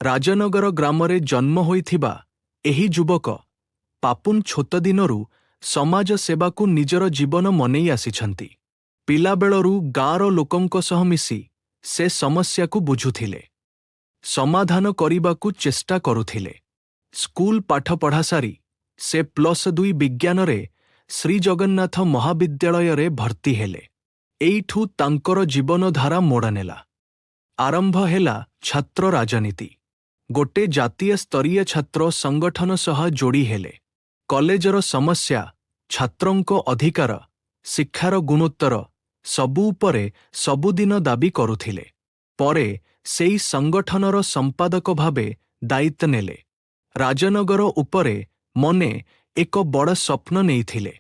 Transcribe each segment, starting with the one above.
ରାଜନଗର ଗ୍ରାମରେ ଜନ୍ମ ହୋଇଥିବା ଏହି ଯୁବକ ପାପୁନ ଛୋଟ ଦିନରୁ ସମାଜ ସେବାକୁ ନିଜର ଜୀବନ ମନେଇ ଆସିଛନ୍ତି। ପିଲାବେଳରୁ ଗାଁର ଲୋକଙ୍କ ସହ ମିଶି ସେ ସମସ୍ୟାକୁ ବୁଝୁଥିଲେ, ସମାଧାନ କରିବାକୁ ଚେଷ୍ଟା କରୁଥିଲେ। ସ୍କୁଲ ପାଠ ପଢ଼ା ସାରି ସେ +2 ବିଜ୍ଞାନରେ ଶ୍ରୀଜଗନ୍ନାଥ ମହାବିଦ୍ୟାଳୟରେ ଭର୍ତ୍ତି ହେଲେ। ଏଇଠୁ ତାଙ୍କର ଜୀବନଧାରା ମୋଡ଼ ନେଲା। ଆରମ୍ଭ ହେଲା ଛାତ୍ର ରାଜନୀତି। ଗୋଟେ ଜାତୀୟ ସ୍ତରୀୟ ଛାତ୍ର ସଂଗଠନ ସହ ଯୋଡ଼ି ହେଲେ। କଲେଜର ସମସ୍ୟା, ଛାତ୍ରଙ୍କ ଅଧିକାର, ଶିକ୍ଷାର ଗୁଣୋତ୍ତର ସବୁ ଉପରେ ସବୁଦିନ ଦାବି କରୁଥିଲେ। ପରେ ସେଇ ସଂଗଠନର ସମ୍ପାଦକ ଭାବେ ଦାୟିତ୍ୱ ନେଲେ। ରାଜନଗର ଉପରେ ମନେ ଏକ ବଡ଼ ସ୍ୱପ୍ନ ନେଇଥିଲେ,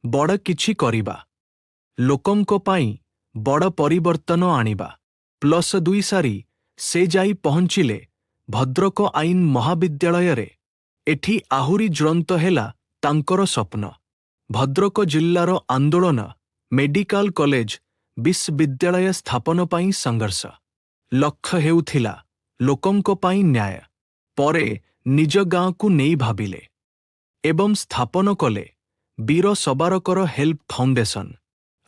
ବଡ଼ କିଛି କରିବା, ଲୋକଙ୍କ ପାଇଁ ବଡ଼ ପରିବର୍ତ୍ତନ ଆଣିବା। +2 ସାରି ସେ ଯାଇ ପହଞ୍ଚିଲେ ଭଦ୍ରକ ଆଇନ ମହାବିଦ୍ୟାଳୟରେ। ଏଠି ଆହୁରି ଜ୍ୱଳନ୍ତ ହେଲା ତାଙ୍କର ସ୍ୱପ୍ନ। ଭଦ୍ରକ ଜିଲ୍ଲାର ଆନ୍ଦୋଳନ, ମେଡିକାଲ କଲେଜ, ବିଶ୍ୱବିଦ୍ୟାଳୟ ସ୍ଥାପନ ପାଇଁ ସଂଘର୍ଷ। ଲକ୍ଷ୍ୟ ହେଉଥିଲା ଲୋକଙ୍କ ପାଇଁ ନ୍ୟାୟ। ପରେ ନିଜ ଗାଁକୁ ନେଇ ଭାବିଲେ ଏବଂ ସ୍ଥାପନ କଲେ ବୀର ସବାରକର ହେଲ୍ପ ଫାଉଣ୍ଡେସନ।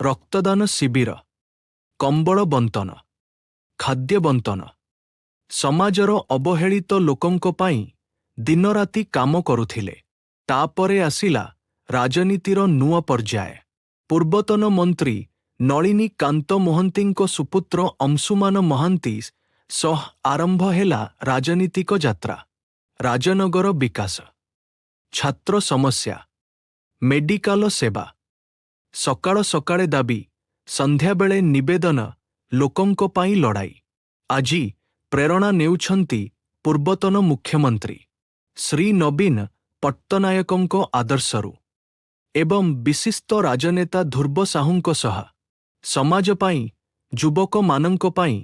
ରକ୍ତଦାନ ଶିବିର, କମ୍ବଳ ବଣ୍ଟନ, ଖାଦ୍ୟ ବଣ୍ଟନ, ସମାଜର ଅବହେଳିତ ଲୋକଙ୍କ ପାଇଁ ଦିନରାତି କାମ କରୁଥିଲେ। ତାପରେ ଆସିଲା ରାଜନୀତିର ନୂଆ ପର୍ଯ୍ୟାୟ। ପୂର୍ବତନ ମନ୍ତ୍ରୀ ନଳିନୀ କାନ୍ତ ମହାନ୍ତିଙ୍କ ସୁପୁତ୍ର ଅଂଶୁମାନ ମହାନ୍ତି ସହ ଆରମ୍ଭ ହେଲା ରାଜନୀତିକ ଯାତ୍ରା। ରାଜନଗର ବିକାଶ, ଛାତ୍ର ସମସ୍ୟା, ମେଡିକାଲ ସେବା, ସକାଳ ସକାଳେ ଦାବି, ସନ୍ଧ୍ୟାବେଳେ ନିବେଦନ, ଲୋକଙ୍କ ପାଇଁ ଲଢ଼ାଇ। ଆଜି ପ୍ରେରଣା ନେଉଛନ୍ତି ପୂର୍ବତନ ମୁଖ୍ୟମନ୍ତ୍ରୀ ଶ୍ରୀ ନବୀନ ପଟ୍ଟନାୟକଙ୍କ ଆଦର୍ଶରୁ ଏବଂ ବିଶିଷ୍ଟ ରାଜନେତା ଧ୍ରୁବ ସାହୁଙ୍କ ସହ। ସମାଜ ପାଇଁ, ଯୁବକମାନଙ୍କ ପାଇଁ,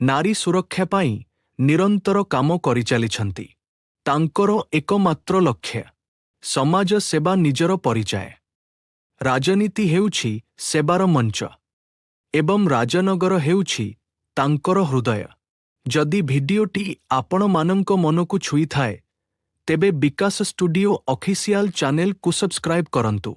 ନାରୀ ସୁରକ୍ଷା ପାଇଁ ନିରନ୍ତର କାମ କରିଚାଲିଛନ୍ତି। ତାଙ୍କର ଏକମାତ୍ର ଲକ୍ଷ୍ୟ ସମାଜ ସେବା, ନିଜର ପରିଚୟ। ରାଜନୀତି ହେଉଛି ସେବାର ମଞ୍ଚ ଏବଂ ରାଜନଗର ହେଉଛି ତାଙ୍କର ହୃଦୟ। ଯଦି ଭିଡିଓଟି ଆପଣମାନଙ୍କ ମନକୁ ଛୁଇଁଥାଏ, ତେବେ ବିକାଶ ଷ୍ଟୁଡିଓ ଅଫିସିଆଲ ଚ୍ୟାନେଲକୁ ସବସ୍କ୍ରାଇବ୍ କରନ୍ତୁ।